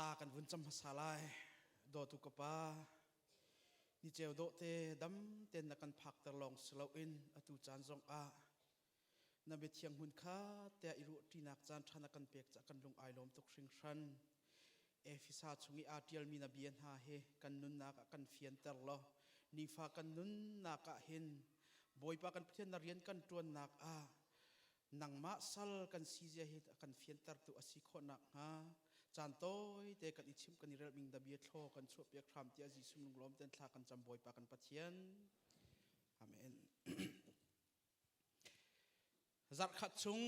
Thla kan vun cam hmasa lai. Dawtu ka pa, ni ceu dawh te dam ten na kan phakter lawng si loin atu caan zong ah na biathiang hmun kha tiah i ruahṭinak caan ṭha na kan pek caah kan lung ai lawm tuk hringhran. Efesa chung i aa ṭialmi na bia hna hi kan nunnak ah kan fianter law nifa kan nunnak ah hin Bawipa kan Pathian na rian kan ṭuannak ah nangmah sal kan si zia hi a kan fiantertu a si khawh nakhnga caan tawite kan i chimh kan i relming da bia thlaw kan chuahpiak hram tiah Jesuh lunglawm ten thla kan cam Bawipa kan Pathian. Amen. Zarhkhat chung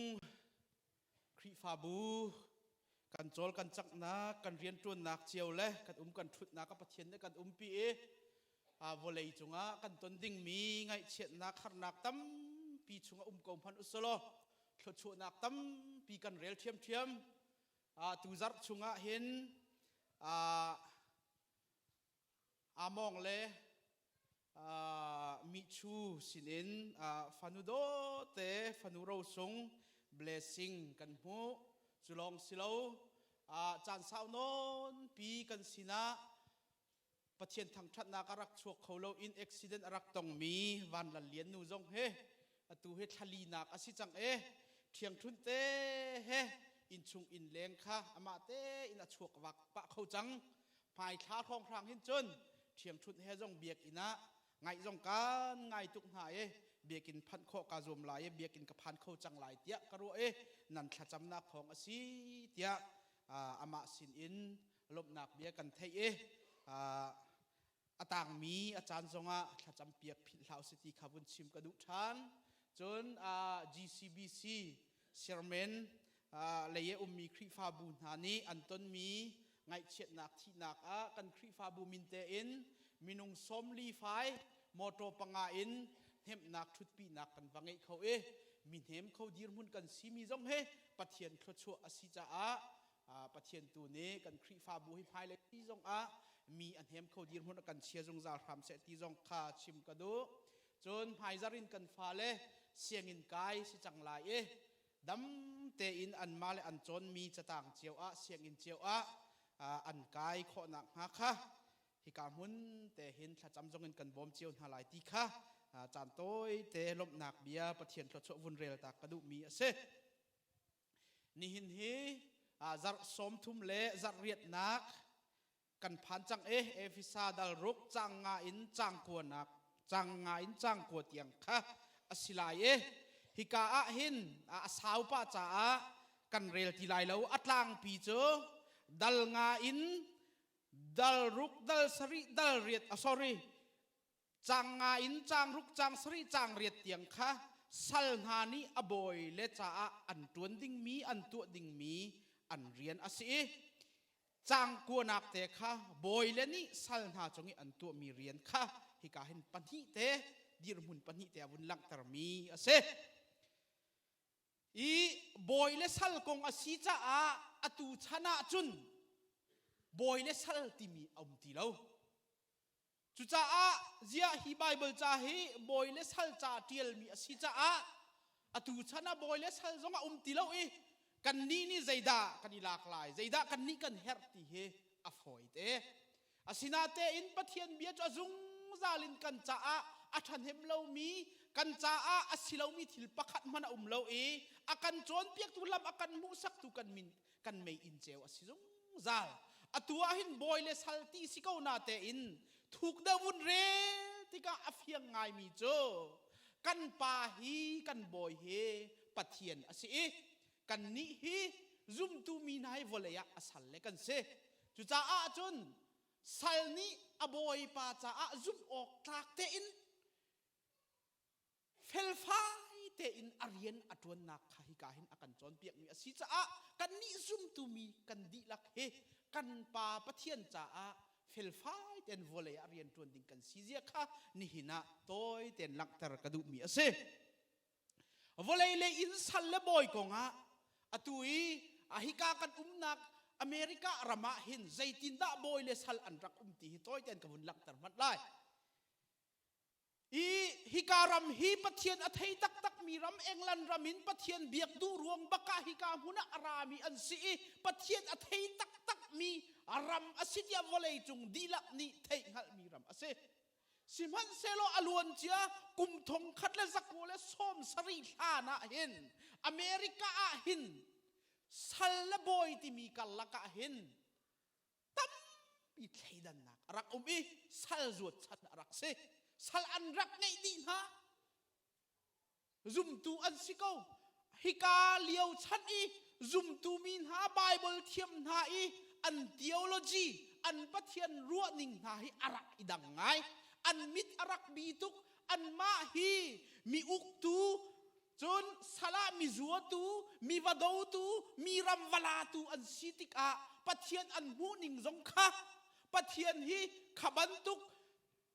Khrihfabu kan cawl kan caknak kan rianṭuannak cio le kan um kan ṭhutnak a Pathian nih kan umpi i vawlei cungah kan ton dingmi ngaihchiatnak harnak tampi chungah um ko hmanh usulaw thluachuahnak tampi kan rel ṭhiamṭhiam. Tu zarh chungah hin Amawng le Michu sinin fanu dawte fanu rosung blessing kan hmuh. Cu lawng si lo, caan sau nawn pi kan sinah Pathian thangṭhatnak a rak chuak kho lo in accident a rak tongmi Van Lal Lian nu zong he atu hi thlalinak a si cang e ṭhiangṭhunh te he innchung inn leng kha amah te in a chuak vak pah kho cang. Hmaithla hrawnghrang hin cun ṭhiangṭhunh he zong biakinn ah ngaih zong kan ngai tuk hna i biakinn phanh khawh kaa zuam lai i biakinn ka phan kho cang lai tiah ka ruah i nan thlacamnak thawng a si tiah amah sin in lawmhnak bia kan theih i a tangmi a caan zongah thlacam piak philh hlah usih ti kha vun chim ka duh ṭhan. Cun GCBC chairman lei i ummi Khrihfabu hna nih an tonmi ngaihchiatnak thihnak ah kan Khrihfabu min tein minung 45 fai motor panga in hnemhnak ṭhutpinak kan va ngeih kho i mi hnem kho dirhmun kan simi zong hi Pathian thluachuah a si caah Pathian tu nih kan Khrihfabu hi hmailei zong ah mi a hnem kho dirhmun a kan chia zungzal hram seh ti zong kha chim ka duh. Cun hmaizar in kan fale sianginn kai si cang lai i dam tein anmah le an cawnmi catang cio ah sianginn cio ah an kai khawhnak hnga kha hika hmun te hin thlacam zong in kan bawm cio hna lai ti kha caan tawi te lawmhnak bia Pathian thluachuah vun rel ta ka duhmi a si. Nihin hi zarh 30 le zarh riatnak kan phan cang i Efesa dal ruk cang nga in cang kuanak cang nga in cang kua tiang kha a si lai i hika ah hin a sau pah caah kan rel ti lai lo. A tlangpi cu dal nga in dal ruk, dal sarih, dal riat, sorry, cang nga in cang ruk, cang sarih, cang riat tiang kha sal hna nih a bawi le caah an ṭuan dingmi, an tuah dingmi an rian a si i cang kuanak te kha bawi le nih sal hna cung i an tuahmi rian kha hika hin pahnih te dirhmun pahnih te a vun langhtermi a si. I bawi le sal kong a si caah atu chan ah cun bawi le sal timi a um ti lo. Cucaah ziah hi Baibal ca hi bawi le sal ca ṭialmi a si caah atu chan ah bawi le sal zong a um ti lo i kannih nih zeidah kan i lak lai, zeidah kannih kan herh ti hi a fawi te. Asinatein Pathian bia cu a zungzal in kan caah a ṭhahnem lomi, kan caah a si lomi thil pakhat hmanh a um lo i a kan cawnpiaktu lam a kan hmuhsaktu kan min kan mei-inn ceu a si zungzal. Atu ah hin bawi le sal ti si ko na tein thuk deuh vun rel tikah a fiang ngaimi cu kan pa hi kan bawi hi Pathian a si i kannih hi zumtu mi hna hi vawlei ah a sal le kan si. Cucaah cun sal nih a bawipa caah zumh awk tlak tein felfai tein a rian a ṭuannak kha hika hin a kan cawnpiakmi a si caah kannih zumtu mi kan dihlak hi kan Pa Pathian caah felfai tein vawlei ah rian ṭuan ding kan si zia kha nihin ah tawi tein langhter ka duhmi a si. Vawlei le inn sal le bawi kongah atu i hika kan umnak America ram ah hin zeitindah bawi le sal an rak um ti hi tawi tein ka vun langhter hmanh lai. I hika ram hi Pathian a thei taktakmi ram England ram in Pathian biak duh ruang bak ah hika hmun ah a rami an si i Pathian a thei taktakmi ram a si tiah vawleicung dihlak nih theih hngalhmi ram a si. Sihmanhsehlaw a luancia kum thong khat le zakua le sawm sarih hlan ah hin America ah hin sal le bawi timi karlak ah hin tampi thleidannak a rak um i sal zuat chan a rak si. Sal an rak ngeih dih hna. Zumtu an si ko. Hika lio chan i zumtu mi hna Bible thiam hna i an theology an Pathian ruahning hna hi a rak i dang ngai. An mit a rak bi tuk. Anmah hi mi uktu cun salah mi zuatu mi va dotu mi ram va latu an si tikah Pathian an hmuhning zong kha Pathian hi kha bantuk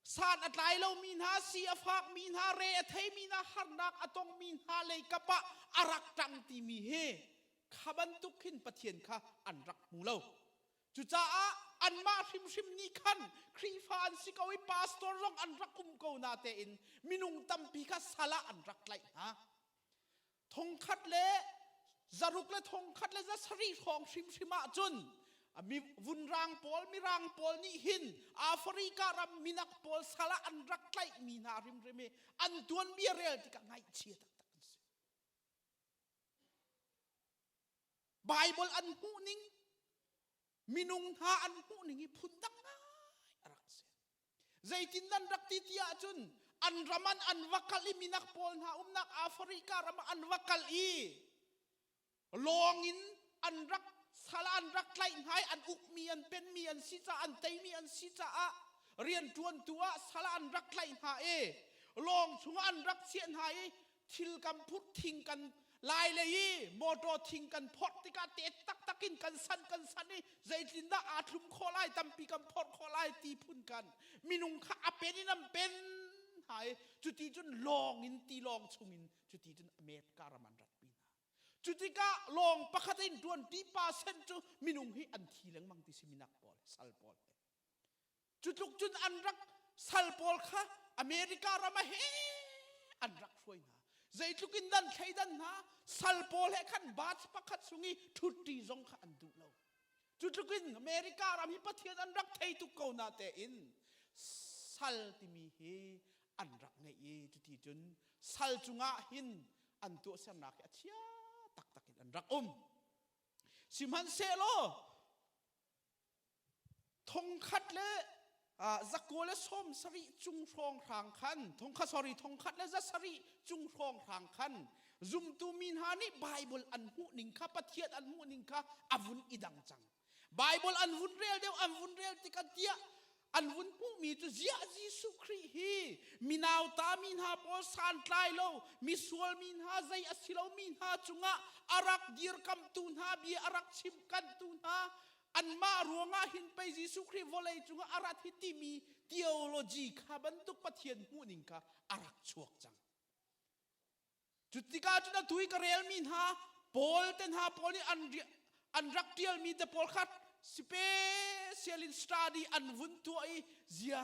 san a tlai lomi hna si a fakmi hna re a theimi hna harnak a tongmi hna lei kap ah a rak ṭang timi hi kha bantuk khin Pathian kha an rak hmu lo. Cucaah anmah hrimhrim nih khan Khrihfa an si ko i pastor zong an rak um ko na tein minung tampi kha sal ah an rak tlaih hna. Thongkhat le zaruk le thongkhat le zasarih hrawng hrimhrim ah cun mi vunrang pawl mirang pawl nih hin Africa ram minak pawl sal ah an rak tlaihmi hna hrimhrim hi an tuanbia rel tikah ngaihchia taktak an si. Bible an hmuh ning minung hna an hmuh ning hi phundang ngai a rak si. Zeitin nan rak ti ti ahcun an ram an an va kal i minak pawl hna umnak Africa ram ah an va kal i lawng in an rak sal an rak tlaih hna i an ukmi an penmi an si caah an teimi an si caah rianṭuantu ah sal an rak tlaih hna i lawng chungah an rak chiah hna i thil kan phurh thing kan lai lei i motor thing kan phorh tikah te taktak in kan san kan san i zeitlin dah aa thlum khawh lai tampi kan phorh khawh lai ti phun kan minung kha a pen in an pen hna i cuti cun lawng in tilawng chungin cuti cun America ram an ratpi hna. Cutikah lawng pakhat in 20% cu minung hi an thi lengmang ti si minak pawl sal pawl he. Cutluk cun an rak sal pawl kha America ram ah he an rak hruai hna. Zeitluk in dan thleidan hna sal pawl he khan bus pakhat chung i ṭhutti zong kha an duh lo. Cutluk in America ram hi Pathian an rak thei tuk ko na tein sal timi hi an rak ngeih i cuti cun sal cungah hin an tuahsernak hi a chia taktak in an rak um. Sihmanhsehlaw thongkhat le zakua le sawm sarih cung hrawnghrang khan thongkhat sorry thongkhat le za sarih cung hrawnghrang khan zumtu mi hna nih Bible an hmuh ning kha Pathian an hmuh ning kha a vun i dang cang. Bible an vun rel deuh an vun rel tikah tiah an vun hmuhmi cu ziah Jesuh Khrih hi minauta mi hna pawl santlai lo misual mi hna zei a si lomi hna cungah a rak dirkamtu hna bia a rak chimkantu hna anmah ruangah hin pei Jesuh Khrih vawlei cungah a rat hi timi theology kha bantuk Pathian hmuhning kha a rak chuak cang. Cu tikah cun atu i ka relmi hna Paul te hna pawl nih an an rak ṭialmi te pawl kha special in study an vun tuah i zia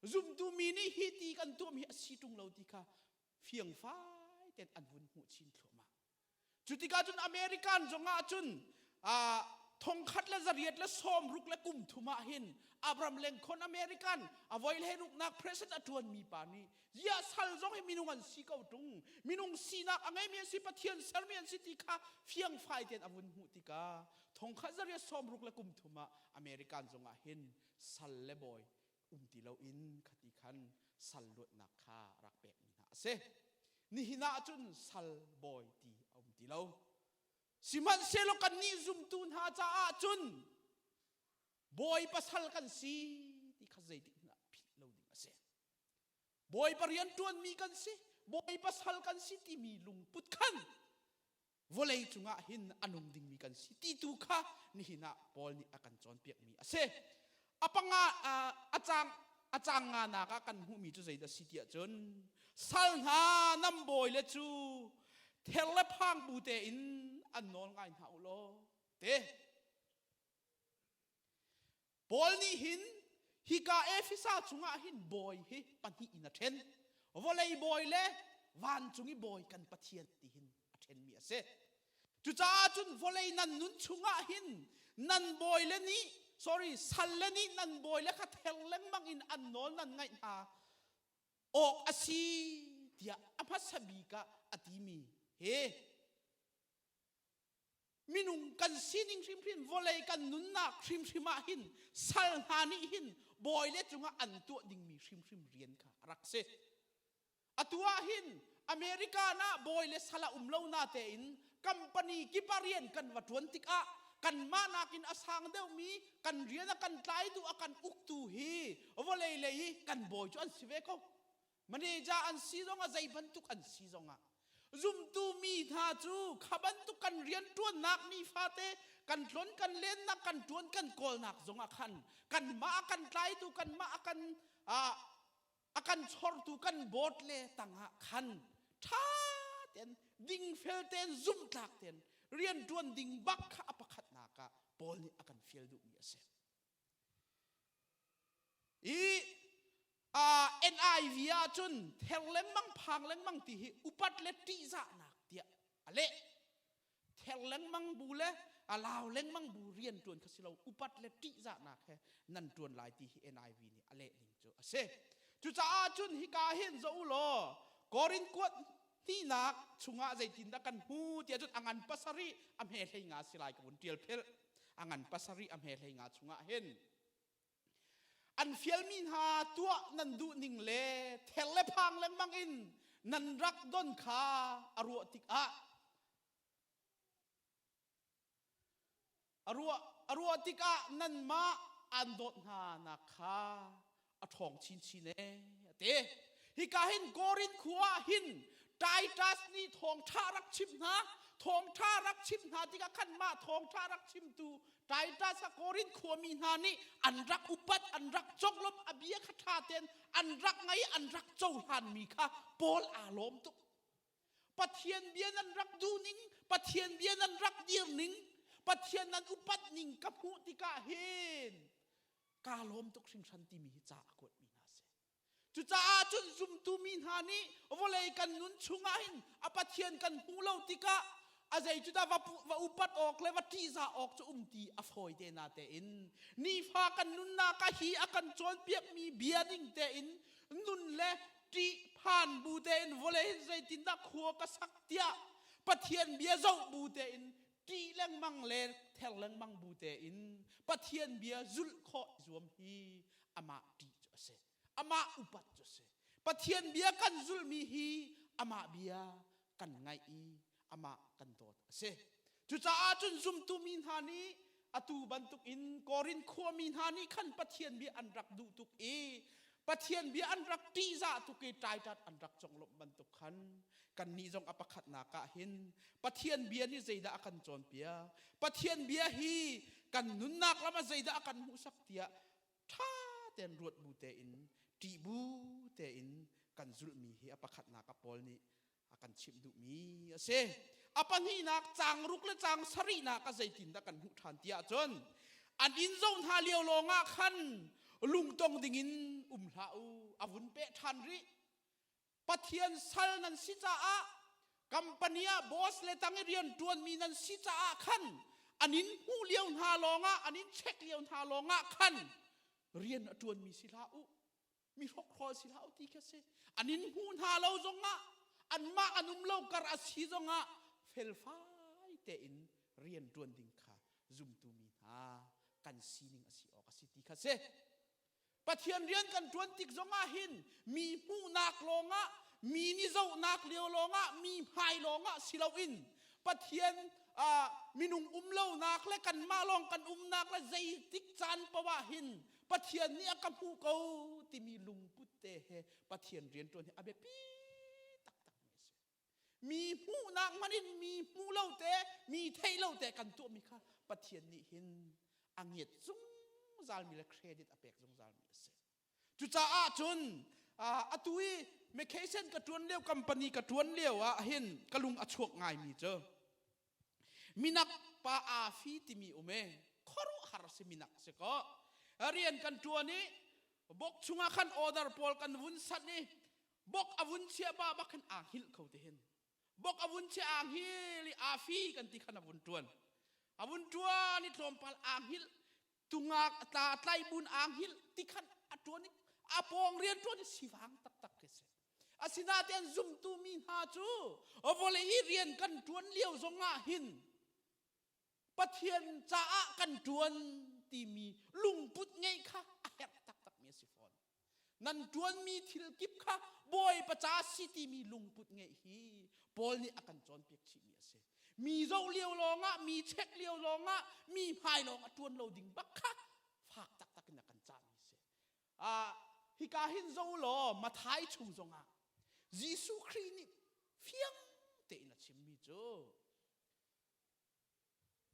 zumtu mi nih hi ti kan tuahmi a si ṭung lo ti kha fiangfai tein an vun hmuh chin thluahmah. Cu tikah cun American zongah cun thongkhat le zariat le sawmruk le kum thum ah hin Abraham Lincoln American a voi le ruknak president a ṭuanmi pa nih ziah sal zong hi minung an si ko ṭung minung sinak a ngeimi an si Pathian sermi an si ti kha fiangfai tein a vun hmuh tikah thongkhat zariat sawmruk le kum thum ah American zongah hin sal le bawi um ti loin khati khan sal luatnak kha rak pekmi hna a si. Nihin ah cun sal bawi ti a um ti lo. Sihmanhsehlaw kannih zumtu hna caah cun bawi pasal kan si ti kha zeitik hmanh ah philh lo ding a si. Bawipa rian ṭuanmi kan si, bawi pasal kan si timi lungput khan vawlei cungah hin a nung dingmi kan si ti tu kha nihin ah Paul nih a kan cawnpiakmi a si. A panga a cang a cang nga nak ah kan hmuhmi cu zeidah si tiah cun sal hna nam bawi le cu ther le phang bu tein an nawl ngai hna u law te Paul nih hin. Hika Efesa chungah hin bawi hi pahnih in a ṭhen. Vawlei bawi le vancung i bawi kan Pathian ti hin a ṭhenmi a si. Cucaah cun vawlei nan nun chungah hin nan bawi le nih sorry sal le nih nan bawi le kha ther lengmang in an nawl nan ngaih hna awk a si tiah a hmasa bik ah a timi hi Minung kan sining hrimhrim vawlei kan nunnak hrimhrim ah hin sal hna nih hin bawi le cungah an tuah dingmi hrimhrim rian kha a rak si. Atu ah hin America ah bawi le sal a um lo na tein company kip ah rian kan va ṭuan tikah kanmah nakin a sang deuhmi kan rian a kan tlaitu a kan uktu hi vawlei lei i kan bawi cu an si ve ko. Manager an si zongah zei bantuk an si zongah zumtu mi hna cu kha bantuk kan rian ṭuannak nifate kan tlon kan lennak kan ṭuan kan kawlnak zongah khan kanmah a kan tlaitu kanmah a kan a kan chortu kan board le tangah khan ṭha tein dingfel tein zumhtlak tein rian ṭuan ding bak kha a pakhatnak ah Paul nih a kan fial duhmi a si. I NIV ahcun ther lengmang phang lengmang ti hi upat le ṭihzahnak tiah a leh. Ther lengmang bu le a lau lengmang bu rian ṭuan kha si lo upat le ṭihzahnak he nan ṭuan lai ti hi NIV nih a leh ning cu a si. Cucaah cun hika hin zoh u law Korin kuat hnihnak chungah zeitindah kan hmu tiah cun a ngan pasarih a hme hlei nga si lai ka vun ṭial philh. A ngan pasarih a hme hlei nga chungah hin An fialmi hna tuah nan duh ning le ther le phang lengmang in nan rak don kha a ruah tikah a ruah tikah nanmah an dawt hna nak kha a ṭhawng chinchin ee a ti. Hika hin Korin khua ah hin Titus nih thawngṭha rak chim hna. Thawngṭha rak chim hna tikah khan mah thawngṭha rak chimtu Titus a Korin khuami hna nih an rak upat, an rak conglawmh, a bia kha ṭha tein an rak ngai, an rak cohlanmi kha Paul aa lawm tuk. Pathian bia nan rak duh ning, Pathian bia nan rak dir ning, Pathian nan upat ning ka hmuh tikah hin kaa lawm tuk hringhran timi hi ca a kuatmi hna a si. Cucaah cun zumtu mi hna nih vawlei kan nun chungah hin a Pathian kan hmuh lo tikah a zei cu dah va, va upat awk le va ṭihzah awk cu um ti a fawi te na tein nifa kan nunnak ah hi a kan cawnpiakmi bia ning tein nun le ṭih phan bu tein vawlei hin zeitindah khua ka sak tiah Pathian bia zoh bu tein ṭih lengmang le ther lengmang bu tein Pathian bia zulh khawh zuam hi amah ṭih cu a si amah upat cu a si Pathian bia kan zulhmi hi amah bia kan ngaih i amah kan dawt a si cucaah cun zumtu mi hna nih atu bantuk in Korin khuami hna nih khan Pathian bia an rak duh tuk i Pathian bia an rak ṭihzah tuk i ṭaiṭat an rak conglawmh bantuk khan kannih zong a pakhatnak ah hin Pathian bia nih zeidah a kan cawnpiak Pathian bia hi kan nunnak lam ah zeidah a kan hmuhsak tiah ṭha tein ruat bu tein ṭih bu tein kan zulhmi hi a pakhatnak ah Paul nih a kan chimh duhmi a si. A pahnihnak caang ruk le caang sarihnak ah zeitindah kan hmuh ṭhan ti ahcun an inn zoh hna lio lawngah khan lungtong dingin um hlah u a vun peh ṭhan rih. Pathian sal nan si caah company ah boss le tang i rian ṭuanmi nan si caah khan an in hmuh lio hna lawngah an in check lio hna lawngah khan rian a ṭuanmi si hlah u mi hrokhrawl si hlah u ti kha si an in hmuh hna lo zongah anmah an um lo kar a si zongah felfai tein rian ṭuan ding kha zumtu mi hna kan sining a si awk a si ti kha si Pathian rian kan ṭuan tik zongah hin mi hmuhnak lawngah mi nih zohnak lio lawngah mi hmai lawngah si loin Pathian minung um lonak le kanmah lawng kan umnak le zeitik caan paoh ah hin Pathian nih a ka hmuh ko timi lungput te he Pathian rian ṭuan hi a biapi taktakmi a si. Mi hmuhnak hmanh in mi hmuh lo te, mi theih lo te kan tuahmi kha Pathian nih hin a ngiat zungzalmi le credit a pek zungzalmi a si. Cucaah cun atu i McKaysen ka ṭuan lio company ka ṭuan lio ah hin ka lung a chuak ngaimi cu minak pa Afi timi um e khuaruahhar si minak si ko rian kan ṭuan i. Bok chungah khan order pawl kan vun sat i bok a vun chia ba bak khan aa hngilh kho ti hin. Bok a vun chia aa hngil i aa fi kan ti khan a vun ṭuan. A vun ṭuan i tlawmpal aa hngilh tungak tla tlai bun aa hngilh ti khan a ṭuan i a pawng rian ṭuan i sivang taktak khi si. Asinain zumtu mi hna cu vawlei i rian kan ṭuan lio zongah hin Pathian caah kan ṭuan timi lungput ngeih kha a herh taktakmi a si fawn. Nan ṭuanmi thil kip kha Bawipa ca si timi lungput ngeih hi Paul nih a kan cawnpiak chihmi a si. Mi zoh lio lawngah, mi check lio lawngah, mi hmai lawng a ṭuan lo ding bak kha fak taktak in a kan cahmi a si. Ah, hika hin zo law Mathai chung zongah Jesuh Khrih nih fiang tein a chimmi cu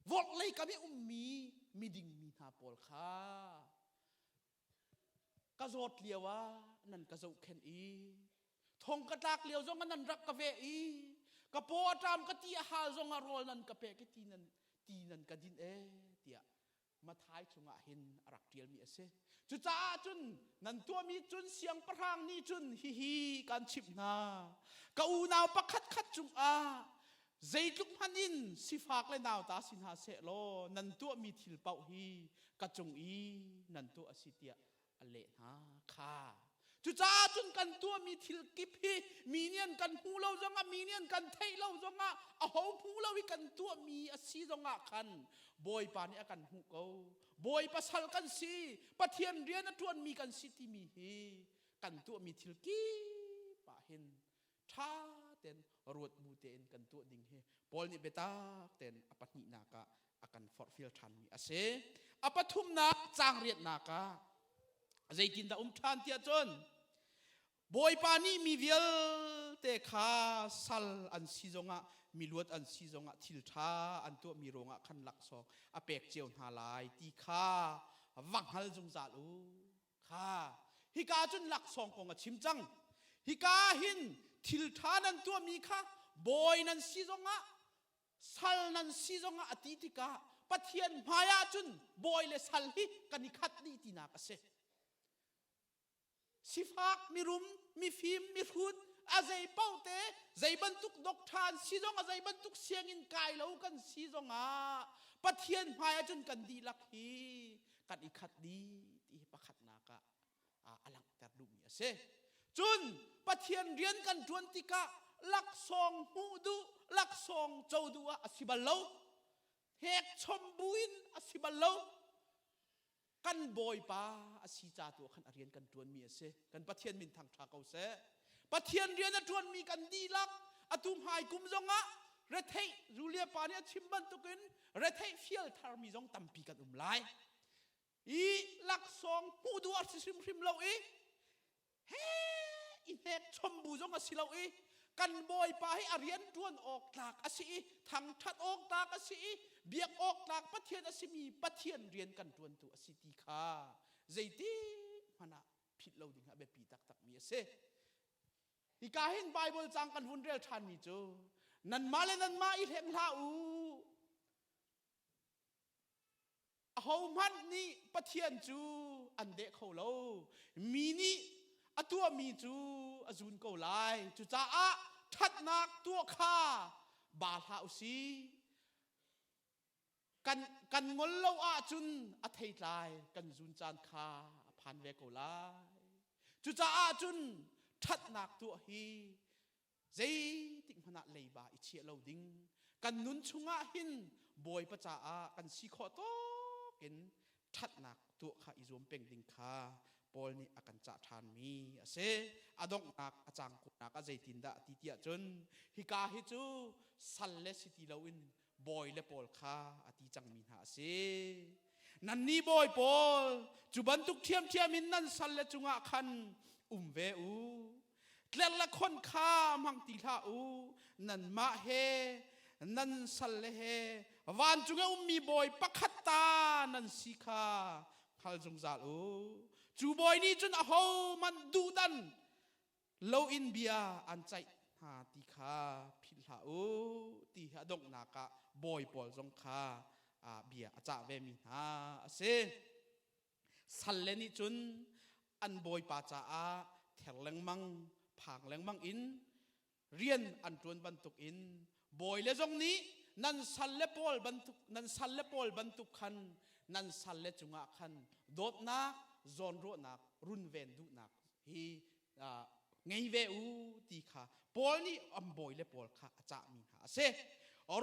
Vorhlei kam i ummi miding mi hna pawl kha ka zawt lio ah nan ka zohkhenh i thong ka tlak lio zong ah nan rak ka veh i ka paw a ṭam ka ti a hal zong ah rawl nan ka pek i ti nan ti nan ka din ee tiah Mathai chungah hin a rak ṭialmi a si. Cucaah cun nan tuahmi cun siangpahrang nih cun hihi kan chimh hna. Ka unau pakhat khat cungah zeitluk hmanh in sifak le nauta si hna seh law nan tuahmi thil paoh hi ka cung i nan tuah a si tiah a leh hna kha. Cucaah cun kan tuahmi thil kip hi mi nih an kan hmuh lo zongah mi nih an kan theih lo zongah aho hmuh lo i kan tuahmi a si zongah khan Bawipa nih a kan hmuh ko. Bawipa sal kan si, Pathian rian a ṭuanmi kan si timi hi kan tuahmi thil kip ah hin ṭha tein ruat bu tein kan tuah ding hi Paul nih biatak tein a pahnihnak ah a kan forhfial ṭhanmi a si. A pathumnak caang riatnak ah zeitindah um ṭhan tiah cun Bawipa nih mi vialte kha sal an si zongah miluat an si zongah thil ṭha an tuahmi ruangah khan laksawng a pek cio hna lai ti kha va hngal zungzal u. Kha hika cun laksawng kong a chim cang. Hika hin thil ṭha nan tuahmi kha bawi nan si zongah sal nan si zongah a ti tikah Pathian hmai ah cun bawi le sal hi kan i khat dih tinak a si. Sifak, mirum, mifim, mihrut, a zei paoh te zei bantuk doctor an si zong a zei bantuk sianginn kai lo kan si zongah Pathian hmai ah cun kan dihlak hi kan i khat dih ti hi pakhatnak ah a langhter duhmi a si. Cun Pathian rian kan ṭuan tikah laksawng hmuh duh, laksawng co duh ah a si bal lo. Hek chom buin a si bal lo. Kan Bawipa a si ca tu ah khan a rian kan ṭuanmi a si. Kan Pathian min thangṭha ko seh. Pathian rian a ṭuanmi kan dihlak atu hmai kum zongah retheih Julia pa nih a chim bantukin retheih fial tharmi zong tampi kan um lai. I laksawng hmuh duh a si hrimhrim lo i he i hnek chom bu zong a si lo i kan bawipa hi a rian ṭuan awk tlak a si i thangṭhat awk tlak a si i biak awk tlak Pathian a simi Pathian rian kan ṭuantu a si ti kha zeiti hmanh ah philh lo ding a biapi taktakmi a si. Hika hin Bible cang kan vun rel ṭhanmi cu nanmah le nanmah i hleng hlah u. Ahohmanh nih Pathian cu an deh kho lo. Mi nih a tuahmi cu a zun ko lai. Cucaah ṭhatnak tuah kha ba hlah u sih. Kan, kan ngol lo ahcun a theitlai kan zun caan kha a phan ve ko lai. Cucaah cun ṭhatnak tuah hi zeitik hmanh ah leiba i chiah lo ding kan nun chungah hin Bawipa caah kan si khawh tawk in ṭhatnak tuah kha i zuam peng ding kha Paul nih a kan cah ṭhanmi a si. A donghnak a cang kunak ah zeitindah a ti tiah cun hika hi cu sal le si ti loin bawi le pawl kha a ti cangmi hna a si. Nannih bawi pawl cu bantuk ṭhiamṭhiam in nan sal le cungah khan um ve u. Tlerh le khon kha hmang ti hlah u. Nanmah he nan sal le he vancung i ummi bawi pakhat ta nan si kha hngal zungzal u. Cu bawi nih cun ahohmanh duhdan loin bia an ceih hna ti kha philh hlah u ti hi a donghnak ah bawi pawl zong kha bia a cah vemi hna a si. Salle nih cun. an bawipa caah ther lengmang phang lengmang in rian an ṭuan bantukin bawi le zong nih nan sal le pawl bantuk nan sal le pawl bantuk khan nan sal le cungah khan dawtnak zawnruahnak runven duhnak hi ngei ve u ti kha Paul nih an bawi le pawl kha a cahmi hna a si.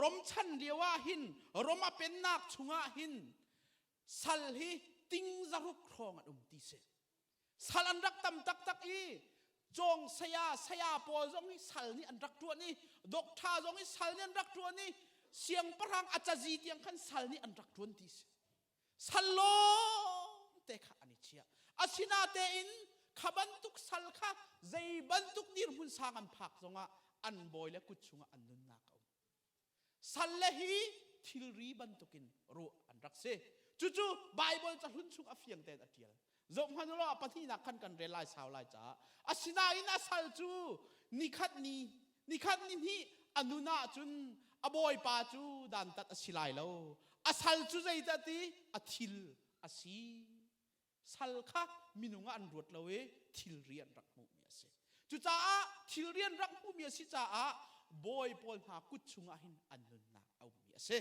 Rom chan lio ah hin Rom a pennak chungah hin sal hi ting zaruk hrawng an um ti si. Sal an rak tam taktak i cawng saya saya pawl zong hi sal nih an rak ṭuan i doctor zong hi sal nih an rak ṭuan i siangpahrang a cazi tiang khan sal nih an rak ṭuan ti si. Sal lawng te kha an i chiah. Asinatein kha bantuk sal kha zei bantuk dirhmun sang an phak zongah an bawi le kut chungah an nunnak a um. Sal le hi thilri bantukin ruah an rak si. Cucu Baibal cahlun chung a fiang tein a ṭial. Zohhmanh u law a pahnihnak khan kan rel lai sau lai caah. Asinain a sal cu nikhat ni nikhat ni hnih a nun ahcun a bawipa cu dantat a si lai lo. A sal cu zeidah ti a thil a si. Sal kha minung ah an ruat lo i thilri an rak hmuhmi a si. Cucaah thilri an rak hmuhmi a si caah bawi pawl hna kut chungah hin an nunnak a ummi a si.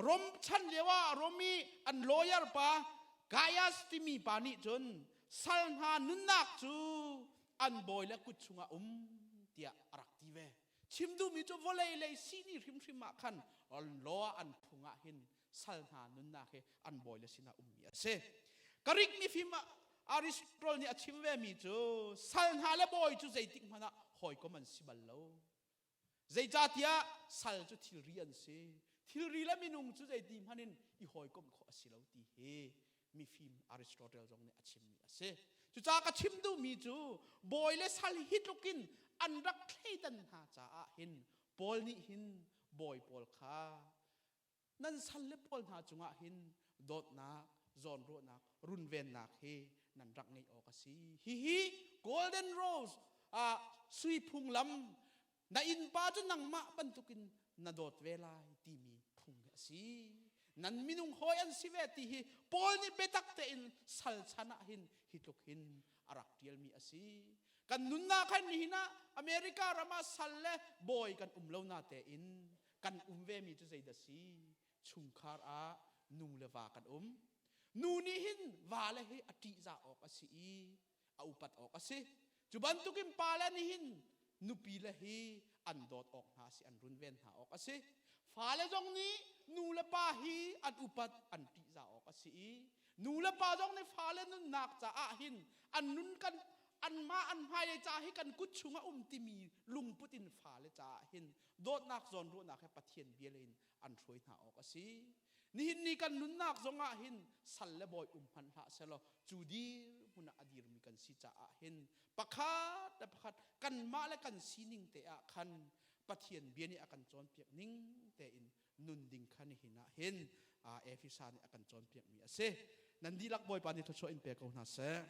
Rom chan lio ah Rom i an lawyer pa Gaius timi pa nih cun sal hna nunnak cu an bawi le kut chungah um tiah a rak ti ve. Chim duhmi cu vawlei lei sihni hrimhrim ah khan law ah an phung ah hin sal hna nunnak hi an bawi le sinah ummi a si. Greek mifim Aristotle nih a chim vemi cu sal hna le bawi cu zeitik hmanh ah hawikom an si bal lo. Zeicahtiah sal cu thilri an si. Thilri le minung cu zeiti hmanh in i hawikomh khawh a si lo ti hi mifim Aristotle zong nih a chimmi a si. Cucaah ka chim duhmi cu bawi le sal hi tlukin an rak thleidan hna caah hin Paul nih hin bawi pawl kha nan sal le pawl hna cungah hin dawtnak, zawnruahnak, runvennak hi nan rak ngeih awk a si. Hihi Golden Rose ah sui phunglam na innpa cu nangmah bantukin na dawt ve lai timi phung hi a si. Nan minung hawi an si ve ti hi Paul nih biatak tein sal chan ah hin hi tluk hin a rak ṭialmi a si. Kan nunnak khan nihin ah America ram ah sal le bawi kan um lo na tein kan um vemi cu zeidah si? Chungkhar ah nu le va kan um. Nu nih hin va le hi a ṭihzah awk a si i a upat awk a si. Cu bantukin pa le nih hin nupi le hi an dawt awk hna a si, an runven hna awk a si. Fale zong nih nu le pa hi an upat, an ṭihzah awk a si i nu le pa zong nih fale nunnak caah hin an nun kan anmah an hmailei ca hi kan kut chungah um timi lungput in fale caah hin dawtnak zawnruahnak he Pathian bia in an hruai hna awk a si. Nihin ni kan nunnak zongah hin sal le bawi um hmanh hlah selaw cu dirhmun ah a dirmi kan si caah hin pakhat le pakhat kanmah le kan sining te ah khan Pathian bia nih a kan cawnpiak ning tein nun ding kha nihin ah hin Efesa nih a kan cawnpiakmi a si. Nan dihlak Bawipa nih thluachuah in pe ko hna seh.